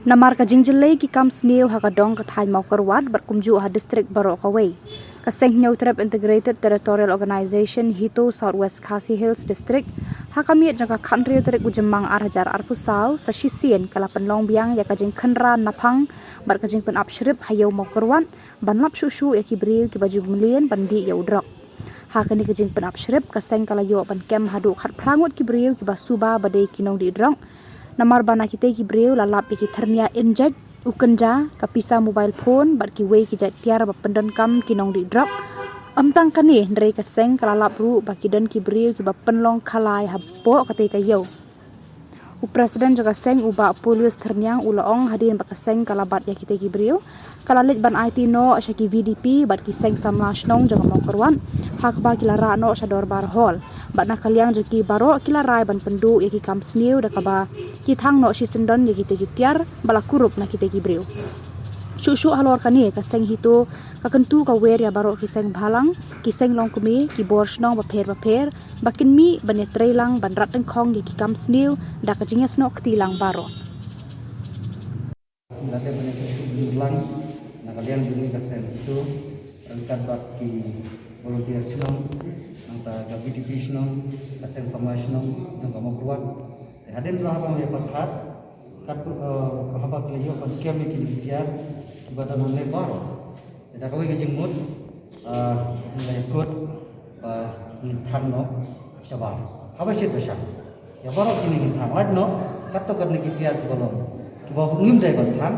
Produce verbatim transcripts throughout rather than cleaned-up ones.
Namar ka jingjyllei ki kam sniew ha ka dong ka thaiñ Mawkyrwat bad kumjuh ha district baroh kawei, ka Seng Hynñiewtrep Integrated Territorial Organization HITO South West Khasi Hills District ha ka miet jong ka khathynriew tarik u Jymmang ar hajar arphew saw sa shisien ka la pynlong biang ïa ka jingkhynra naphang bad ka jingpynap shrip ha Ïew Mawkyrwat ban lap shuh shuh ïa ki briew kiba ju mlien ban dih ïa u drok. Ha kane ka jingpynap shrip, ka seng ka la ïoh ban kem haduh khatphra ngut ki briew kiba suba ba dei ki nongdih drok. Namar ba na kitei ki briew la lap ïa ki thyrnia injek, u kynja, ka pisa mobile phone bad kiwei ki jait tiar ba pyndonkam ki nongdih drok. Ym tang kane, hynrei ka seng ka la lap ruh ba ki don ki briew kiba pynlong khalai hapoh katei ka ïew. U President jong ka seng, u Bah Paulius Thyrniang, u la ong hadien ba ka seng ka la bat ïa kitei ki briew, ka la leit ban aiti noh sha ki V D P bad ki seng samla shnong jong ka Mawkyrwat, ha kaba ki la rah noh sha Dorbar Hall. Bad na ka liang jong ki baroh ki la rai ban pynduh ïa ki kam sniew da kaba ki thang noh shisyndon ïa kitei ki tiar ba la kurup na kitei ki briew. Shuh shuh halor kane, ka seng HITO ka kyntu ka wer ïa baroh ki seng bhalang, ki seng longkmie, ki bor shnong bapher bapher ba kin mih ban ïatreilang ban rat dyngkhong ïa ki kam sniew da ka jingïasnoh kti lang baroh. Nga dei ban ïasnoh kti lang na ka liang jong ngi ka seng HITO, ryngkat bad ki volunteer shnong, nangta ka V D P shnong, ka seng samla shnong jong ka Mawkyrwat. Te hadien ba haba ngi ïa pyrkhat, kat, eh, haba ki la ïoh ban kem ïa ki tiar kiba don hangne baroh. Te da kawei ka jingmut, ah, ngi la ïakut ba ngin thang noh shabar. Haba shit ba shang, ïa baroh kine ngin thang, lait noh katto katne ki tiar kiba long, kiba ngim dei ban thang,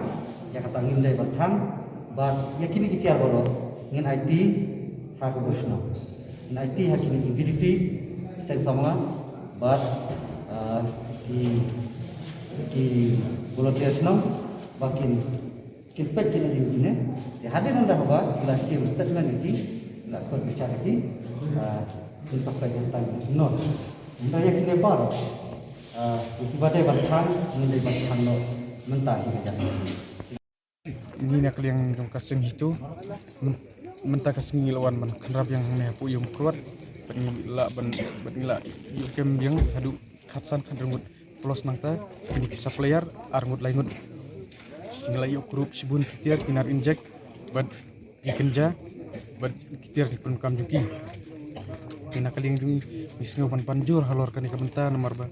ïa kata ngim dei ban thang. Bad ïa kine ki tiar baroh ngin aiti ha ka bor shnong, ngin aiti ha kine ki V D P, seng samla, bad, ah, ki, ki volunteer shnong ba kin kin peit kin ïa kine. Te hadien nangta haba ki la shim statement ïa ki, la khot bishar ïa ki, ah, ngin sa peit hangtai noh. Nangta ïa kine baroh, ah, ïa kiba dei ban thang, ngin dei ban thang noh mynta hi ka jaka. Ngi na ka liang jong ka seng HITO, myn-, mynta ka sngi ngi la wan ban khynra biang hangne hapoh Ïew Mawkyrwat, bad ngi la ban, bad ngi la ïoh kem biang haduh khatsan khathynriew ngut, plus nangta kine ki supplier ar ngut lai ngut. Ngi la ïoh kurup shibun ki tiar, ki nar injek bad ki kynja bad ki tiar ki pyndonkam jong ki. Te na ka liang jong ngi, ngi sngew ban panjur halor kane ka bynta namar ba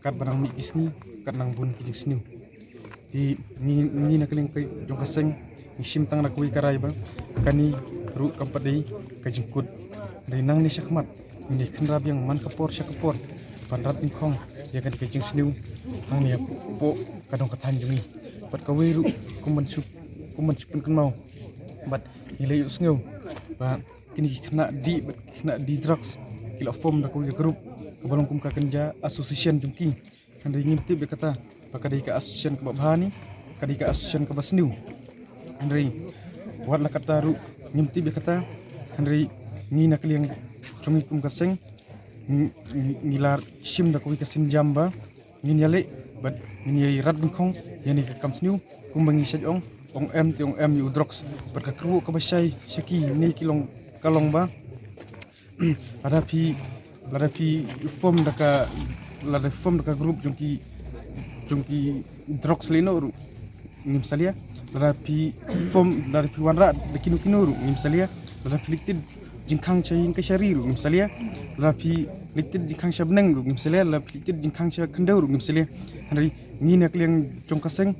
katba nang mih ki sngi, kat nang bun ki jingsniew. Te ngi, ngi na ka liang ka jong ka seng, ngi shim tang da kawei ka rai ba kane ruh kam pat dei ka jingkut. Hynrei nangne shakhmat ngin ïa khynra biang man ka por sha ka por ban rat dyngkhong ïa kane ka jingsniew hangne hapoh ka dong ka thaiñ jong ngi. Bad kawei ruh kum ban shu, kum ban shu pynkynmaw, bad ngi la ïohsngew ba kine ki khynnah dih bad ki khynnah dih drugs ki la form da kawei ka group kaba long kum ka Kynja Association jong ki. Hynrei ngim tip ïa kata ba ka dei ka association kaba bha ne ka dei ka association kaba sniew. Hynrei wat la katta ruh ngim tip ïa kata. Hynrei ngi na ka liang jong ngi kum ka seng, ngi, ngi, ngi la shim da kawei ka sienjam ba ngin ïaleh bad ngin ïa rat dyngkhong ïa kane ka kam sniew. Kumba ngi shait ong, ong em te ong em ïa u drugs. Bad ka kyrwoh kaba shai sha ki ne ki long, ka long ba lada phi, lada phi form da ka, lada phi form da ka group jong ki, jong ki drugs lehnoh ruh ngim salia. Lada phi form, lada phi wanrah da kino kino ruh ngim salia. Lada phi leit tied jingkhang sha ïing ka shari ruh ngim salia. Lada phi leit tied jingkhang sha bneng ruh ngim salia. Lada phi leit tied jingkhang sha khyndew ruh ngim salia. Hynrei ngi na ka liang jong ka seng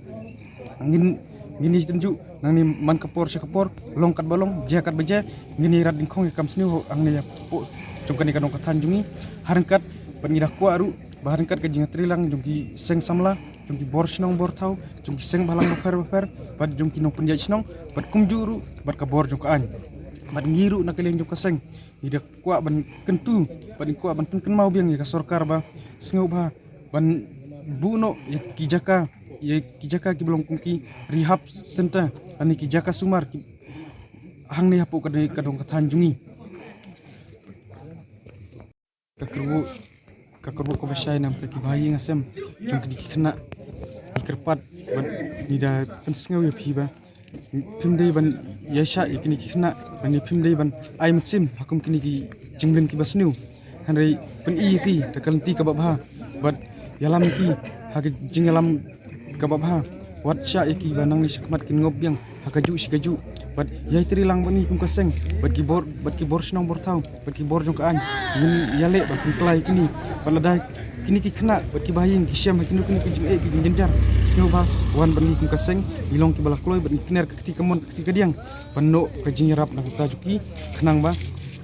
ngin, ngin ïa tynjuh nangne man ka por sha ka por, long katba long, jia katba jia, ngin ïa rat dyngkhong ïa ka kam sniew hangne hapoh jong kane ka dong ka thaiñ jong ngi. Ha ryngkat bad ngi da kwah ruh ba ha ryngkat ka jingïatreilang jong ki seng samla, jong ki bor shnong bor thaw, jong ki seng bhalang bapher bapher, bad jong ki nongpynïaid shnong, bad kumjuh ruh bad ka bor jong ka aiñ. Bad ngi ruh na ka liang jong ka seng ngi da kwah ban kyntu bad ngi kwah ban pynkynmaw biang ïa ka sorkar ba sngewbha ban buh noh ïa ki jaka, ïa ki jaka kiba long kum ki rehab center lane ki jaka sumar ki hangne hapoh ka dong ka thaiñ jong ngi. Ka kyrwoh, ka kyrwoh kaba shai namar ki bahaïing hasem jong kine ki khynnah, ngi kyrpad bad ngi da pynsngew ïa phi ba phim dei ban ïaishah ïa kine ki khynnah, lane phim dei ban ai mynsiem ha kum kine ki jingbym kiba sniew. Hynrei pyni ïa ki da ka lynti kaba bha bad ïalam ïa ki ha ka jingïalam kaba bha. wat shah ïa ki ba nangne shakhmat kin ngop biang ha kajuh shi kajuh. Bad ïai trei lang bad ngi kum ka seng, bad ki bor, bad ki bor shnong bor thaw, bad ki bor jong ka aiñ, ngin ïaleh bad kin khlaiñ kine. Bad lada kine ki khynnah bad ki bahaïing ki shem ha kino kino ki jingeh ki jingjynjar, sngewbha wan bad ngi kum ka seng, ngi long kiba la kloi bad ngi kner ka kti kamon ka kti kadiang ban noh ka jingïarap na ka bynta jong ki, khnang ba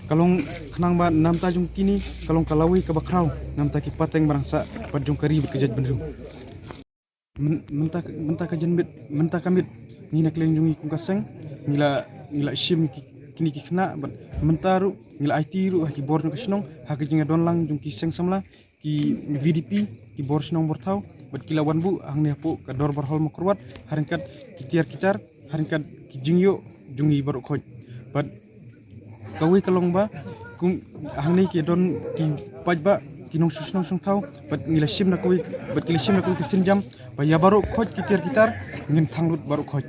ka long, khnang ba na ka bynta jong kine ka long ka lawei kaba khraw na ka bynta ki pateng ba rangsa bad jong ka ri bad ka jaitbynriew. Myn-, mynta, mynta ka janmiet, mynta ka miet, ngi na ka liang jong ngi kum ka seng, ngi la, ngi la shim ki, kine ki khynnah, bad mynta ruh ngi la aiti ruh ha ki bor jong ka shnong, ha ka jingïadon lang jong ki seng samla, ki VDP, ki bor shnong bor thaw, bad ki la wan buh hangne hapoh ka dorbar hall Mawkyrwat, ha ryngkat ki tiar ki tar, ha ryngkat ki jingïoh jong ngi baroh khoit. Bad kawei ka long ba kum hangne ki don ki paidbah, ki nongshong shnong shong thaw, bad ngi la shim na kawei, bad ki la shim na kawei ka sienjam ba ïa baroh khoit ki tiar ki tar ngin thang lut baroh khoit.